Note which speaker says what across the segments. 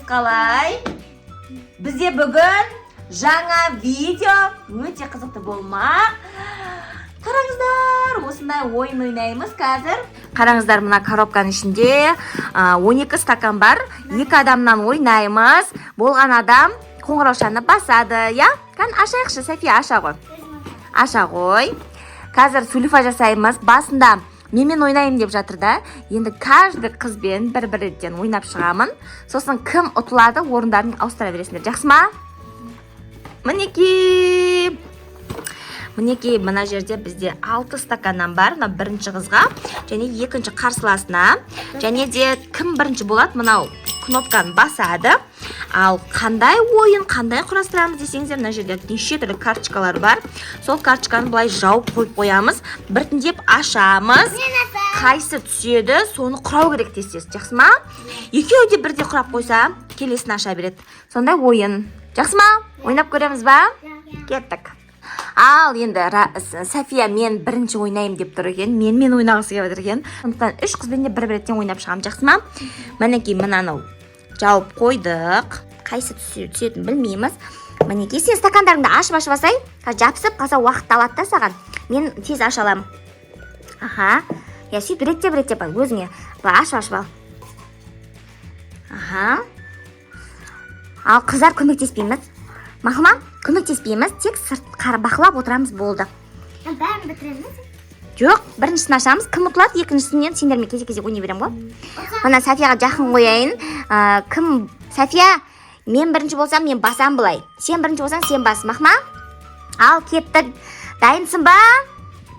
Speaker 1: Қалай? Бізде бүгін жаңа видео, өте қызықты болмақ. Қараңыздар, осындай ойын ойнаймыз қазір. Қараңыздар, мына коробканың ішінде 12 стакан бар. Екі адамнан ойнаймыз. Болған адам қоңыраушаны басады, иә? Кән, ашайықшы, София, аша ғой. Аша ғой. Қазір сулифа жасаймыз. Басында менімен ойнаймын деп жатыр да. Енді каждый қызбен бір бір реттен ойнап шығамын. Сосын кім ұтылады, орындарын ауыстыра бересіңдер. Жақсы ма? Мінекей. Мінекей, мына жерде бізде алты стаканнан бар. Мына бірінші қызға және екінші қарсыласына. Және де кім бірінші болады, мынау кнопканы басады. Ал қандай ойын, қандай құрастырамыз десеңіздер, мына жерде неше түрлі карточкалар бар. Сол карточканы былай жауып қойып қоямыз. Біртіндеп ашамыз. Қайсы түседі, соны құрау керек тез тез. Жақсы ма? Екеуі де бірдей құрап қойса, келесін аша береді. Сондай ойын. Жақсы ма? Ойнап көреміз ба? Кеттік. Ал енді София мен бірінші ойнаймын деп тұр екен. Менімен ойнағысы келіп отыр екен. Сондықтан үш қызбен де бір бір реттен ойнап шығамын. Жақсы ма? Мінекей, мынаны жауып қойдық. Қайсы түсетінін білмейміз. Мінекей, сен стакандарыңды ашып ашып алсай, қазір жабысып қалса, уақыт алады да саған. Мен тез аша аламын. Аха. Я, сөйтіп реттеп реттеп ал өзіңе. Былай ашып ашып ал. Аха. Ал қыздар, көмектеспейміз. Мақұл ма? Көмектеспейміз, тек сырт бақылап отырамыз, болды.
Speaker 2: Бәрін бітіреміз.
Speaker 1: Жоқ, біріншісін ашамыз. Кім ұтылады, екіншісінен сендермен кезек кезек ойнай беремін ғой. Мына Софияға жақын қояйын. Кім София, мен бірінші болсам, мен басам былай. Сен бірінші болсаң, сен бас. Мақұл ма? Ал кеттік. Дайынсың ба?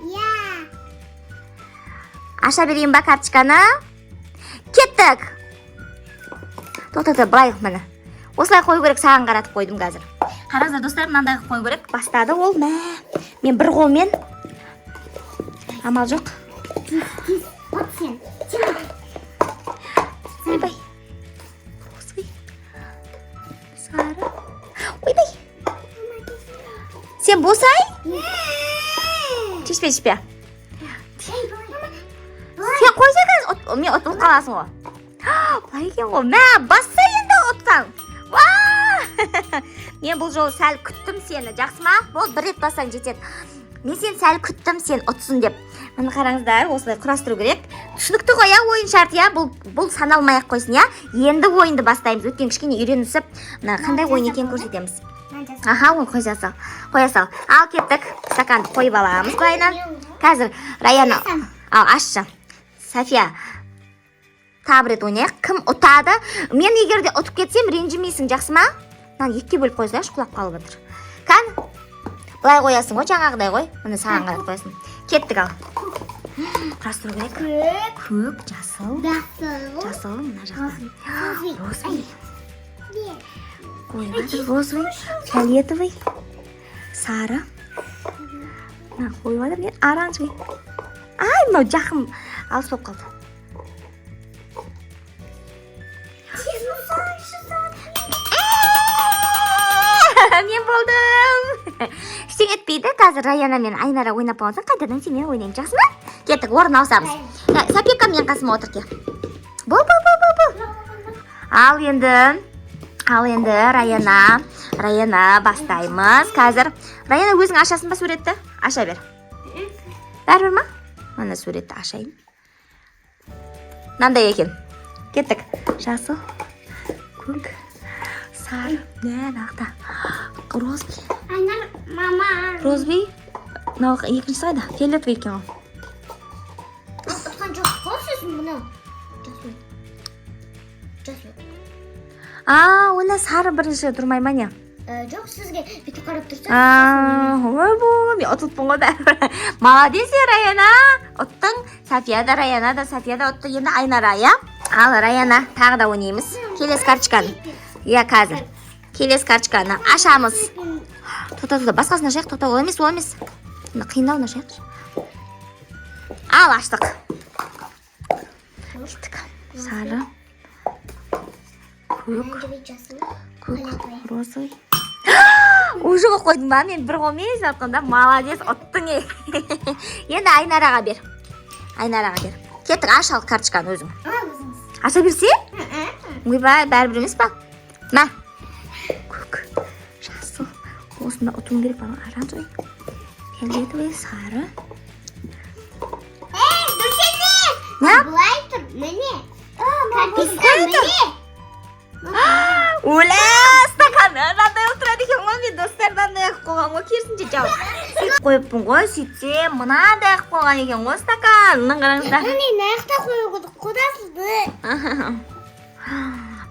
Speaker 2: Иә.
Speaker 1: Аша берейін ба карточканы? Кеттік. Тоқта, тоқта, былай, міне. Осылай қою керек, саған қаратып қойдым қазір. Қараңыздар, достар, мынандай қылып қою керек. Бастады ол, мә. Мен бір қолмен. Амал жоқ.
Speaker 2: Тез, тез. Вот сен. Сен.
Speaker 1: Ойбай. Розовый. Сары. Ойбай. Сен босай? Шешпе, шешпе. Сен қойса қазір мен ұтылып қаласың ғой. Былай екен ғой. Мә, басса енді ұтсаң. Уа! Мен бұл жолы сәл күттім сені, жақсы ма? Болды, бір рет бассаң жетеді. Мен сені сәл күттім, сен ұтсын деп. Міне, қараңыздар, осылай құрастыру керек. Түсінікті ғой, иә, ойын шарты, иә? Бұл саналмай ақ қойсын, иә? Енді ойынды бастаймыз. Өйткені кішкене үйренісіп, мына қандай ойын екенін көрсетеміз. Аха, оны қоя сал. Қоя сал. Ал кеттік. Стаканды қойып аламыз былайынан. Қазір Раяна, ал ашшы. София, тағы бір рет ойнайық. Кім ұтады? Мен егер де ұтып кетсем, ренжімейсің, жақсы ма? Мынаны екіге бөліп қоя салайықшы, құлап қалып жатыр. Кән, былай қоясың ғой, жаңағыдай ғой. Міне, саған қаратып қоясың. Кеттік ал. Құрастыру керек.
Speaker 2: Көк.
Speaker 1: Көк, жасыл.
Speaker 2: Жасыл.
Speaker 1: Жасыл мына жақта.
Speaker 2: Розовый.
Speaker 1: Розовый. Қойып жатыр. Розовый, фиолетовый, сары. Мына қойып жатыр не? Оранжевый. Ай, мынау жақын алыс болып қалды.
Speaker 2: Тез болсайшы.
Speaker 1: Мен болдым. Ештеңе етпейді. Қазір Раяна мен Айнара ойнап болған соң, қайтадан сенімен ойнаймын. Жақсы ма? Кеттік, орын ауысамыз. Сапека, менің қасыма отыр, кел. Бол, бол, бол, бол, бол. Ал енді, ал енді Раяна, Раяна, бастаймыз. Қазір Раяна, өзің ашасың ба суретті? Аша бер. Бәрібір ма? Мына суретті ашайын. Мынандай екен. Кеттік. Жасыл, көк, сары, мә, мына розовый.
Speaker 2: Айнар, мама.
Speaker 1: Розовый. Мынау екіншісі қайда? Фиолетовый екен ғой.
Speaker 2: Ұтқан жоқ қой сосын мынау. Жасыл. Жасыл.
Speaker 1: А, ойла, сары бірінші тұрмай ма, не?
Speaker 2: Жоқ, сізге бүйтіп қарап тұрса.
Speaker 1: А, ойбой, мен ұтылыппын ғой бәрібір. Молодец, Раяна. Ұттың. София да, Раяна да, София да ұтты. Енді Айнара, иә? Ал, Раяна, тағы да ойнаймыз. Келесі карточканы. Иә, қазір. Келесі карточканы ашамыз. Тоқта, тоқта, басқасын ашайық. Тоқта, ол емес, ол емес. Мына қиындауын ашайықшы. Ал, аштық. Кеттік. Сары, көк,
Speaker 2: Оранжевый, жасыл.
Speaker 1: көк, розовый. Уже қойып қойдың ба? Мен бір қолмен жатқанда, молодец, ұттың ей. Енді Айнараға бер. Айнараға бер. Кеттік, аш ал карточканы өзің.
Speaker 2: А, өзіңіз.
Speaker 1: Аша берсе? Ойбай, бәрібір емес па? Мә, көк, жасыл. Осында ұтуым керек. Маған оранжевый, фиолетовый, сары.
Speaker 2: Ей, дұрыс емес.
Speaker 1: Не?
Speaker 2: Былай тұр, міне. Карточка, міне.
Speaker 1: Өлә, стакан мынандай болып тұрады екен ғой. Мен, достар, мынандай қылып қойған ғой, керісінше жауып сөйтіп қойыппын ғой. Сөйтсем, мынандай қылып қойған екен ғой стакан. Мына қараңыздар.
Speaker 2: Міне, мына жақта қою керек. Қодасызды.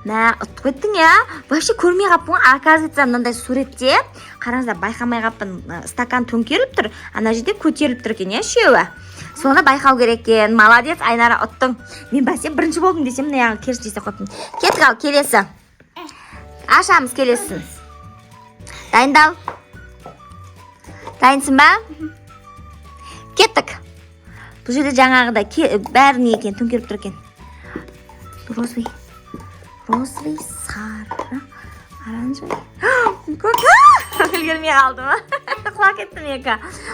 Speaker 1: Мә, ұтып кеттің, иә. Вообще көрмей қалыппын ғой. Оказывается, мынандай суретте, қараңыздар, байқамай қалыппын. Стакан төңкеріліп тұр, ана жерде көтеріліп тұр екен, иә, үшеуі. Соны байқау керек екен. Молодец, Айнара, ұттың. Мен бәсе бірінші болдым десем, мына жағын керісінше істеп қойыппын. Кеттік. Ал келесі ашамыз, келесісін. Дайындал. Дайынсың ба? Кеттік. Бұл жерде жаңағыдай бәрі не екен, төңкеріп тұр екен. Розовый, розовый, сары, оранжевый, көк. Үлгермей қалдым, құлап кеттім. Екі.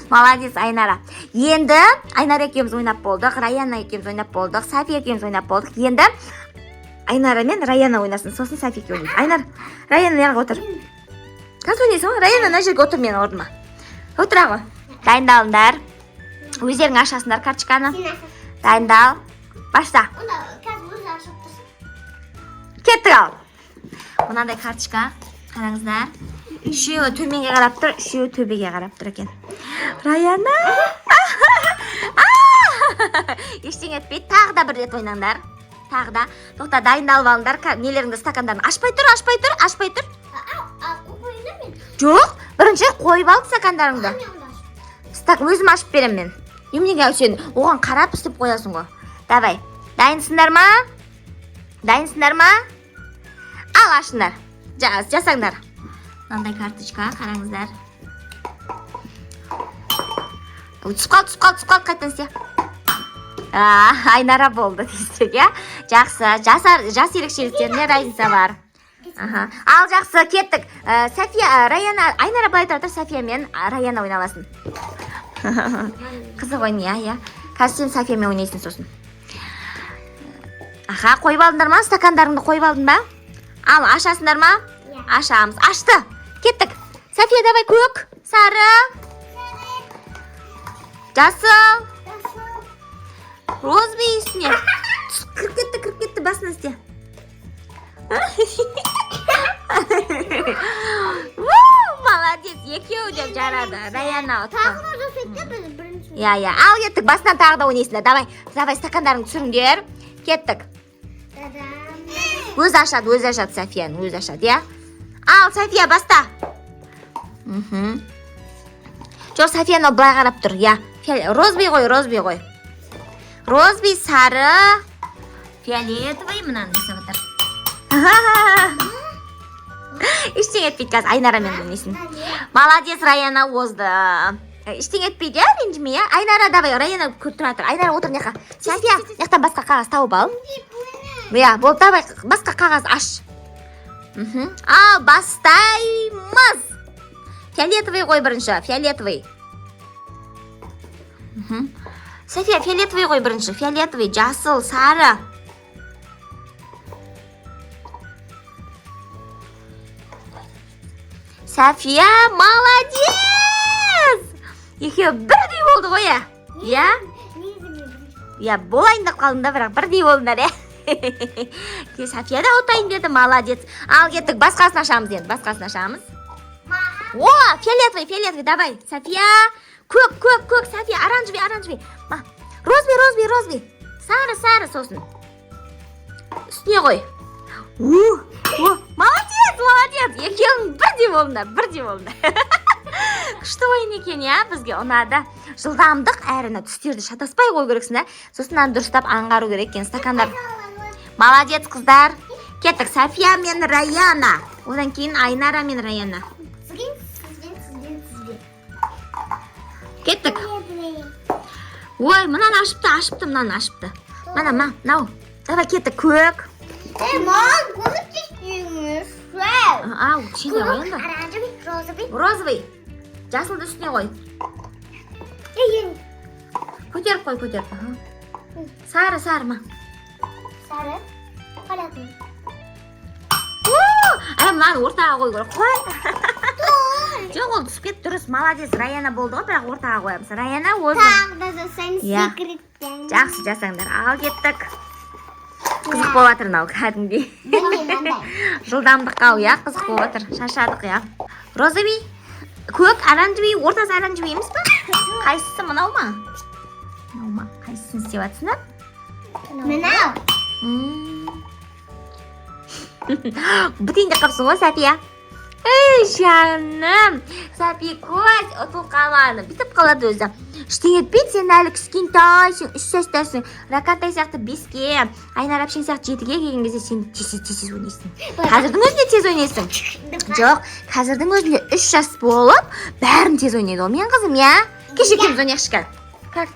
Speaker 1: Молодец, Айнара. Енді Айнара екеуміз ойнап болдық, Раяна екеуміз ойнап болдық, Сафия екеуміз ойнап болдық. Енді Айнара мен Раяна ойнасын, сосын Сафия екеуі ойнайды. Айнар, Раяна, мына жаққа отыр. Қазір ойнайсың ғой. Раяна, мына жерге отыр, менің орныма отыра ғой. Дайындалыңдар, өздерің ашасыңдар карточканы.
Speaker 2: Сен ашасың.
Speaker 1: Дайындал, баста.
Speaker 2: Онда қазір өзі ашып тұрсын.
Speaker 1: Кеттік. Ал мынандай карточка, қараңыздар. Үшеуі төменге қарап тұр, үшеуі төбеге қарап тұр екен. Раяна, ештеңе етпейді, тағы да бір рет ойнаңдар. Тағы да. Тоқта, дайындалып алыңдар. Нелеріңді, стакандарын. Ашпай тұр, ашпай тұр, ашпай тұр.
Speaker 2: А, қойып қояйын да мен.
Speaker 1: Жоқ, бірінші қойып ал стакандарыңды.
Speaker 2: Мен онда ашып.
Speaker 1: Өзім ашып беремін мен. Неменеге сен оған қарап істеп қоясың ғой? Давай, дайынсыңдар ма? Дайынсыңдар ма? Ал ашыңдар. Жасаңдар. Мынандай карточка, қараңыздар. Ой, түсіп қалды, түсіп қалды, түсіп қалды. Қайтадан істе. А, Айнара болды тезірек, иә. Жақсы. Жас ерекшеліктеріне разница бар. Аха. Ал жақсы, кеттік. София, Раяна, Айнара былай тұра тұр, София мен Раяна ойналасын. Қызық ойын, иә, иә. Қазір сен Софиямен ойнайсың сосын. Аха, қойып алдыңдар ма? Стакандарыңды қойып алдың ба? Ал, ашасыңдар ма?
Speaker 2: Иә.
Speaker 1: Ашамыз. Ашты. Кеттік. София, давай, көк, сары, жасыл,
Speaker 2: Жасыл.
Speaker 1: Розовый үстіне. Түсіп, кіріп кетті, кіріп кетті, басына істе. Ву, молодец, екеуі деп жарады. Раяна ұтты.
Speaker 2: Тағы да жасайды да, біз бірінші.
Speaker 1: Иә, ал кеттік, басынан тағы да ойнайсыңдар. Давай, давай, стакандарыңды түсіріңдер. Кеттік.
Speaker 2: Та-дам.
Speaker 1: Өзі ашады, өзі ашады, Софияның өзі ашады, иә. Ал, София, баста. Жоқ, София, анау былай қарап тұр, иә. Розовый ғой, розовый ғой. Розовый, сары, фиолетовый, мынаны жасап жатыр. Ештеңе етпейді, қазір Айнарамен ойнайсың. Молодец, Раяна озды. Ештеңе етпейді, иә, ренжіме, иә. Айнара, давай, Раяна тұра тұр. Айнара, отыр мына жаққа. София, мына жақтан басқа қағаз тауып ал. Иә, болды, давай, басқа қағаз аш. Ал, бастаймыз. Фиолетовый ғой бірінші, фиолетовый. София, фиолетовый ғой бірінші, фиолетовый, жасыл, сары. София, молодец! Екеуі бірдей болды ғой, иә? Иә?
Speaker 2: Негізі мен бірінші.
Speaker 1: Иә, болайын деп қалдым да, бірақ бірдей болдыңдар, иә. София да ұтайын деді, молодец. Ал кеттік, басқасын ашамыз енді, басқасын ашамыз. О, фиолетовый, фиолетовый, давай. София, көк, көк, көк, София, оранжевый, оранжевый. Ма, розовый, розовый, розовый. Сары, сары сосын. Үстіне қой. У, о, молодец, молодец. Екеуің бірдей болдыңдар, бірдей болдыңдар. Күшті ойын екен, иә, бізге ұнады. Жылдамдық, әрі ана түстерді шатаспай қою керексің да. Сосын аны дұрыстап аңғару керек екен стакандар. Молодец, қыздар. Кеттік, София мен Раяна. Одан кейін Айнара мен Раяна.
Speaker 2: Сізген, сізген, сізген, сізген.
Speaker 1: Кеттік. Ой, мынаны ашыпты, ашыпты, мынаны ашыпты. Мына, мына, мынау. Давай, кеттік, көк.
Speaker 2: Ей, маған көмектеспеңіз.
Speaker 1: Ау, кішкене ғой енді.
Speaker 2: Оранжевый, розовый.
Speaker 1: Розовый. Жасылды үстіне қой.
Speaker 2: Ей,
Speaker 1: Көтеріп қой, көтеріп. Аха. Сары, сары ма.
Speaker 2: сары. Қаратын.
Speaker 1: У, Ә, мынаны ортаға қою керек қой. Жоқ, ол түсіп кетті, дұрыс, молодец, Раяна болды ғой, бірақ ортаға қоямыз. Раяна озды.
Speaker 2: Тағы да жасаймыз
Speaker 1: Иә.
Speaker 2: Секреттен.
Speaker 1: Жақсы, жасаңдар. Ал, кеттік. Қызық болып жатыр мынау кәдімгідей.
Speaker 2: Міне, мынандай.
Speaker 1: Жылдамдыққа, ау, иә, қызық болып жатыр. Шаршадық, иә. Розовый, көк, оранжевый, ортасы оранжевый емес па? Қайсысы, мынау ма? Мынау ма? Қайсысын істеп жатсыңдар?
Speaker 2: Мынау.
Speaker 1: Бітейін деп қалыпсың ғой, Сәпия. Ей, жаным, Сәпи, көз ұтылып қалмады, бүйтіп қалады өзі. Ештеңе етпейді, сен әлі кішкентайсың, 3 жастасың. Ракатай сияқты 5-ке, Айнар әпшең сияқты 7-ге келген кезде сен тез, тез, тез ойнайсың. Қазірдің өзінде тез ойнайсың. Жоқ, қазірдің өзінде 3 жас болып, бәрін тез ойнайды ғой менің қызым, иә. Кеше екеуміз ойнайықшы, кән. Кән,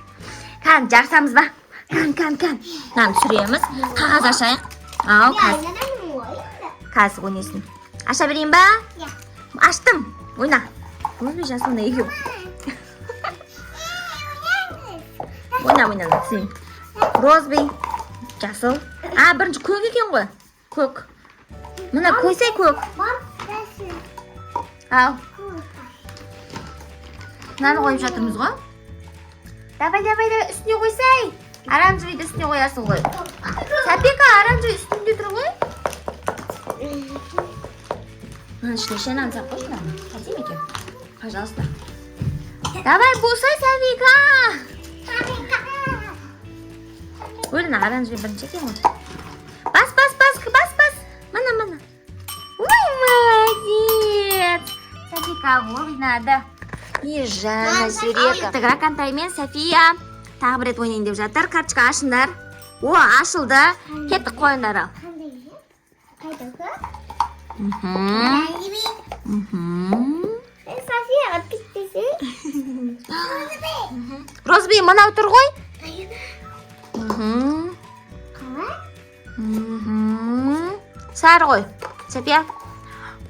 Speaker 1: кән, жарысамыз ба? Кән, кән, кән. Мынаны түсіреміз, қағаз ашайық. Ал, қазір.
Speaker 2: Айнадан ойында.
Speaker 1: Қазір ойнайсың. Аша берейін ба?
Speaker 2: Иә.
Speaker 1: Аштым. Ойна. Ойбай, жас, ойна екеу. Ойна, ойна, түсейін. Розовый, жасыл. А, бірінші көк екен ғой. Көк. Мына қойсай, көк.
Speaker 2: Бар, жасыл.
Speaker 1: Ал, мынаны қойып жатырмыз ғой. Давай, давай, давай, үстіне қойсай. Оранжевыйды үстіне қоясың ғой. Сәпека, оранжевый үстінде тұр ғой. Мынаның ішіне ше, мынаны салып қойшы, мынаны. Әдемі екен. Пожалуйста. Давай, болсай, Сәбика. Ой, мына оранжевый бірінші екен ғой. Бас, бас, бас, бас, бас. Мына, мына. Ой, молодец. Сәбика ойнады. И жаңа сурет. Ракантай мен София тағы бір рет ойнайын деп жатыр. Карточка ашыңдар. О, ашылды. Кеттік, қойыңдар, ал.
Speaker 2: Қандай? Қайда көк?
Speaker 1: Мхм. Мхм.
Speaker 2: Софияға титтесе.
Speaker 1: Розовый мынау тұр ғой. Мхм.
Speaker 2: Қалай?
Speaker 1: Мхм. Сары ғой. София.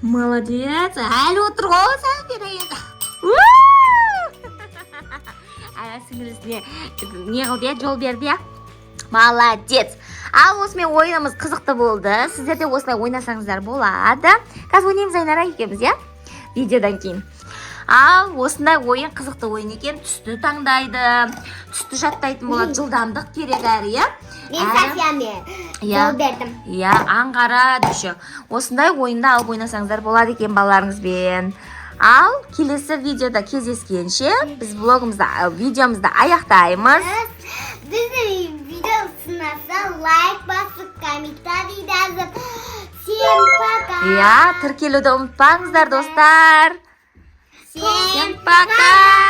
Speaker 1: Молодец. Әлі отыр ғой, София. Ана сіңілісіне не қылды, иә, жол берді, иә. Молодец. Ал осымен ойынымыз қызықты болды. Сіздер де осылай ойнасаңыздар болады. Қазір ойнаймыз Айнара екеуміз, иә? Видеодан кейін. Ал осындай ойын қызықты ойын екен. Түсті таңдайды, түсті жаттайтын болады, жылдамдық керек әрі, иә?
Speaker 2: Мен Софиямен
Speaker 1: Иә.
Speaker 2: жол бердім.
Speaker 1: Иә, аңғарады еще. Осындай ойынды алып ойнасаңыздар болады екен балаларыңызбен. Ал келесі видеода кездескенше, біз блогымызды, видеомызды аяқтаймыз.
Speaker 2: Біздің видео ұнаса, лайк басып, комментарий жазып. Всем пока.
Speaker 1: Иә, тіркелуді ұмытпаңыздар, достар.
Speaker 2: Всем
Speaker 1: Всем пока.